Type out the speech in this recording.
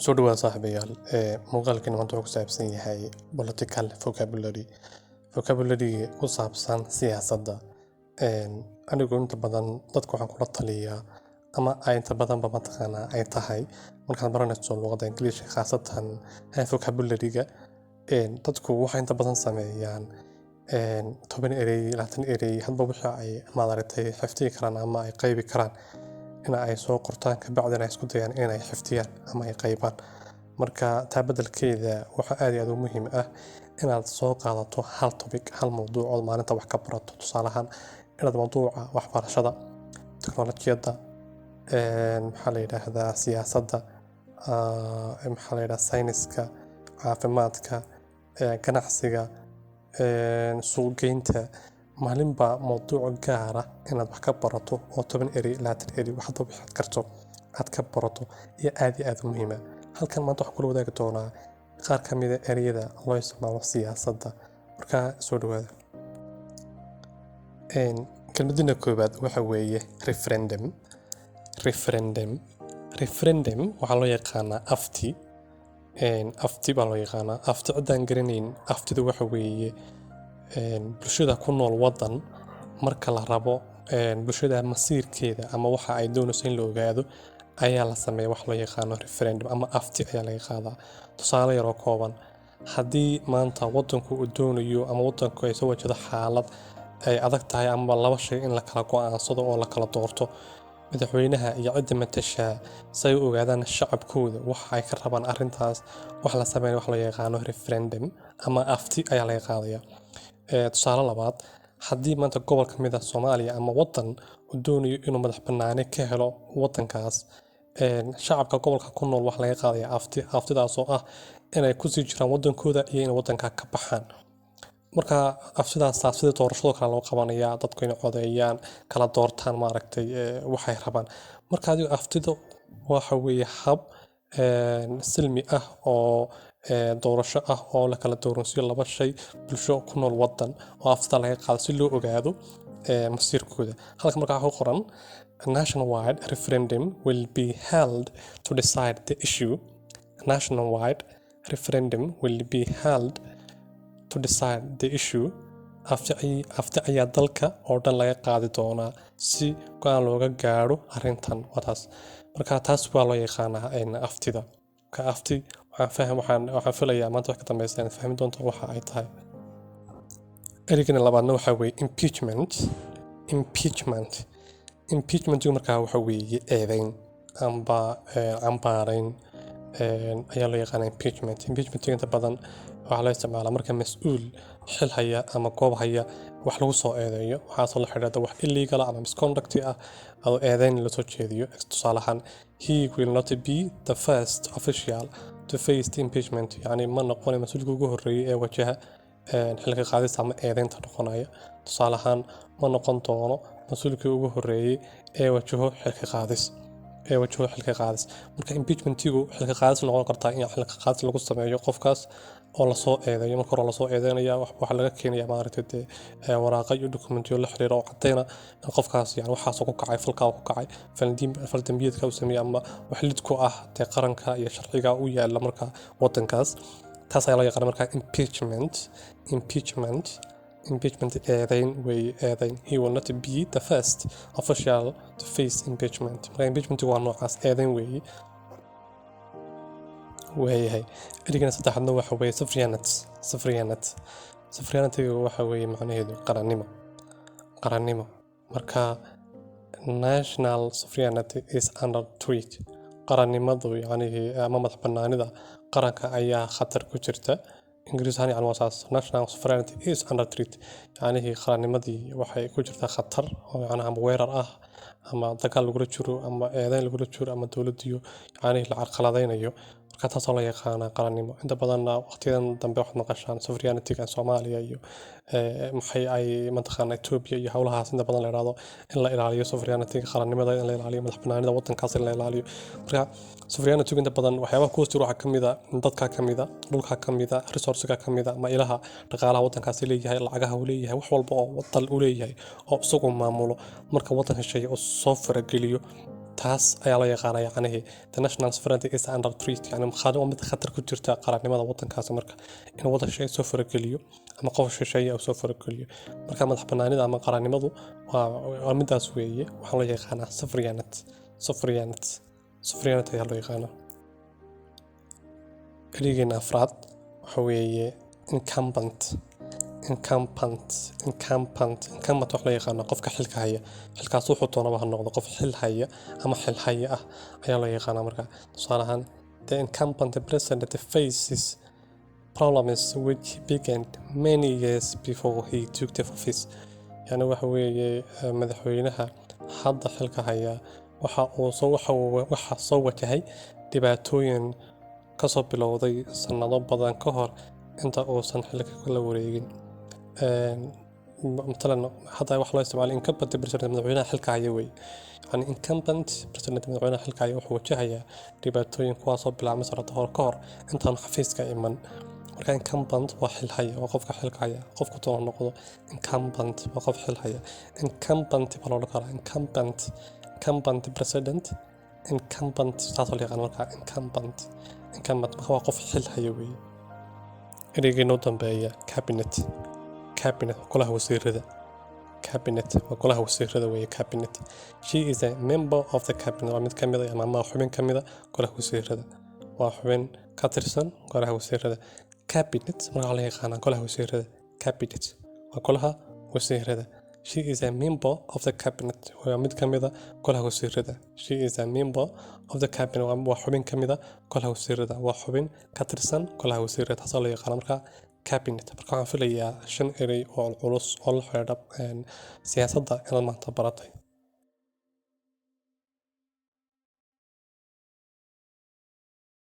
Soo dhawaada, saaxiibayaal. Muuqaalkani maanta wuxuu ku saabsan yahay political vocabulary, vocabulary ku saabsan siyaasadda. Anigu inta badan dadka waxaan kula taliyaa ama ay inta badanba mataqaanaa ay tahay markaad baranayso luqadda Ingiriiska, khaasatan vocabulary-ga, dadku waxay inta badan sameeyaan 10 erey, 20 erey, hadba wixii ay maaragtay xifdiyi karaan ama ay qaybi karaan in ay soo qortaan, kabacdina ay isku dayaan inay xifdiyaan ama ay qaybaan. Marka taa beddelkeeda, waxaa aad iyo aad u muhiim ah inaad soo qaadato hal topic, hal mawduuc oo maalinta wax ka barato. Tusaale ahaan, inaad mawduuca waxbarashada, teknolojiyadda, maxaa la yidhaahdaa, siyaasadda, maxaa la yidhahdaa, sayniska, caafimaadka, ganacsiga, suuqgeynta, maalinba mawduuc gaar ah inaad wax ka barato oo 10 erey, 20 erey, waxaad waxaad karto aad ka barato iyo aad iyo aad u muhiim ah. Halkan maanta waxaan kula wadaagi doonaa qaar ka mid ah ereyada loo isticmaalo siyaasadda. Marka soo dhawaada. Kelmadina koowaad waxa weeye referendum. Referendum, referendum waxaa loo yaqaanaa afti. Afti baa loo yaqaanaa. Afti ciddaan garanayn, aftidu waxa weeye bulshada ku nool waddan marka la rabo bulshada masiirkeeda ama waxa ay doonayso in la ogaado ayaa la sameeya wax loo yaqaano referendum ama afti ayaa laga qaadaa. Tusaale yar oo kooban: haddii maanta waddanku uu doonayo ama waddanku ay soo wajahdo xaalad ay adag tahay ama laba shay in la kala go'aansado oo la kala doorto, madaxweynaha iyo cidda matashaa si ay u ogaadaan shacabkooda waxa ay ka rabaan arrintaas, waxa la sameeya wax loo yaqaano referendum ama afti ayaa laga qaadaya. Tusaale labaad, haddii maanta gobol ka mid ah Soomaaliya ama waddan uu doonayo inuu madax bannaani ka helo waddankaas, shacabka gobolka ku nool waxa laga qaadaya afti, aftidaas oo ah inay kusii jiraan wadankooda iyo inay wadanka ka baxaan. Marka aftidaas sida doorashado kale loo qabanayaa, dadku inay codeeyaan, kala doortaan maaragtay waxay rabaan. Marka adigo aftida waxa weeye hab silmi ah oo doorasho ah oo la kala dooransiiyo laba shay bulsho ku nool wadan oo aftida laga qaado si loo ogaado masiirkooda. Halka markaa waxaa ku qoran: "Nationwide referendum will be held to decide the issue." Nationwide referendum will be held to decide the issue. Afti ayaa dalka oo dhan laga qaadi doonaa si go'aan looga gaadho arrintan. Waa taas. Marka taas waa loo yaqaanaa aftida. Marka afti waxaan faham waxaan waxaan filayaa maanta wax ka dambeysa inaad fahmi doonto waxa ay tahay. Ereygan labaadna waxa weeye impeachment. Impeachment, impeachmentigu markaa waxa weeye eedeyn amba cambaarayn ayaa loo yaqaanaa impeachment. Impeachmentiga inta badan waxaa loo isticmaalaa marka mas-uul xil haya ama goob haya wax lagu soo eedeeyo, waxaasoo la xidhiidha wax illegal ah ama misconduct ah adoo eedeyn lasoo jeediyo. Tusaale ahaan, "He will not be the first official to face the impeachment." Yacni ma noqonayo mas-uulka ugu horreeyay ee wajaha xilka qaadista ama eedeynta noqonaya. Tusaale ahaan, ma noqon doono mas-uulkii ugu horreeyay ee wajaho xilka qaadis, ee wajaho xilka qaadis. Marka impeachmentigu xilka qaadis noqon kartaa in xilka qaadis lagu sameeyo qofkaas oo lasoo eedeeyo. Marka hore lasoo eedeynaya, waxaa laga keenaya maaragtay dee waraaqa iyo dokumentiyo la xiriira oo cadeyna in qofkaas yani waxaasoo ku kacay, falkaa ku kacay, fal dambiyeedka uu sameeyey ama wax lid ku ah dee qaranka iyo sharciga u yaala marka wadankaas. Taas ayaa loo yaqaana marka impeachment. Impeachment, impeachment eedeyn weeye, eedeyn. "He will not be the first official to face impeachment." Marka impeachment waa noocaas, eedeyn weeye. Waayahay, erigana saddexaadna waxa weeye sovereignty. Sovereignty, sovereignty waxa weeye macnaheedu qarannimo, qarannimo. Marka "National sovereignty is under threat." Qarannimadu yacnihii ama madax banaanida qaranka ayaa khatar ku jirta. Ingiriis ahaan yani waa saas: "National sovereignty is under threat." Yacnihii qarannimadii waxay ku jirtaa khatar oo yacnaha ama weerar ah ama dagaal lagula jiro ama eedeyn lagula jiro ama dowladiyo yacnihii la carqaladeynayo. Marka taasoo loo yaqaanaa qarannimo. Inta badanna waqtiyadan dambe waxaad maqashaan sovereignty-ga Soomaaliya iyo maxay ay mataqaanaa Ethiopia iyo howlahaas. Inta badan la idhaahdo in la ilaaliyo sovereignty-ga, qarannimada in la ilaaliyo, madax banaanida wadankaas in la ilaaliyo. Marka sovereignty inta badan waxyaabaha ku hoos jiro waxaa kamid a dadka, kamid a dhulka, kamid a resource-ga, kamid a ama ilaha dhaqaalaha wadankaasi leeyahay, lacagaha uu leeyahay, wax walba oo dal uu leeyahay oo isagu maamulo. Marka wadan hesheeye oo soo farageliyo, taas Taas ayaa loo yaqaanaa, yacnihii, the national sovereignty is under threat, yani waa mid khatar ku jirta qarannimada wadankaasi, marka in wadan shisheeye soo farageliyo ama qof shisheeye uu soo farageliyo. Marka madax banaanida ama qarannimadu waa midaas weeye. Waxaa loo yaqaanaa sovereignty. Sovereignty, sovereignty ayaa loo yaqaanaa. Ereygeena afraad waxa weeye incumbent. Incumbent, incumbent. Incumbent waxa loo yaqaanaa qofka xilka haya. Xilkaas wuxuu doonaba ha noqdo, qof xil haya ama xil haya ah ayaa loo yaqaanaa. Marka tusaale ahaan, the incumbent president faces problems which began many years before he took the office. Yani waxa weeye, madaxweynaha hadda xilka haya waxa uu soo waxa uu waxa soo wajahay dhibaatooyin kasoo bilowday sanado badan ka hor inta uusan xilka la wareegin. Matalan hadda waxa loo isticmaala incumbent president, madaxweynaha xilka haya wey. Yani incumbent president, madaxweynaha xilka haya, wuxuu wajahayaa dhibaatooyin kuwaasoo bilaabmay sanado hor ka hor intaan xafiiska iman. Marka incumbent waa xil haya, waa qofka xilka haya, qofku doona noqdo. Incumbent waa qof xil haya. Incumbent baa loo odhan karaa, incumbent, incumbent president, incumbent saasoo la yaqaan. Marka incumbent, incumbent marka waa qof xil haya weeye. Ereygeena u dambeeya, cabinet. Cabinet waa golaha wasiirada. Cabinet waa golaha wasiirada weeye. Cabinet, she is a member of the cabinet, waa mid ka mid a ama xubin ka mid a golaha wasiirada, waa xubin ka tirsan golaha wasiirada. Cabinet marka waxaa la yaqaanaa golaha wasiirada. Cabinet waa golaha wasiirada. She is a member of the cabinet, waa mid ka mid a golaha wasiirada. She is a member of the cabinet, waa xubin ka mid a golaha wasiirada, waa xubin ka tirsan golaha wasiirada. Taasoo loo yaqaana marka cabinet. Marka waxaan filayaa shan erey oo culus oo la xidhiidha siyaasadda inaad maanta baratay.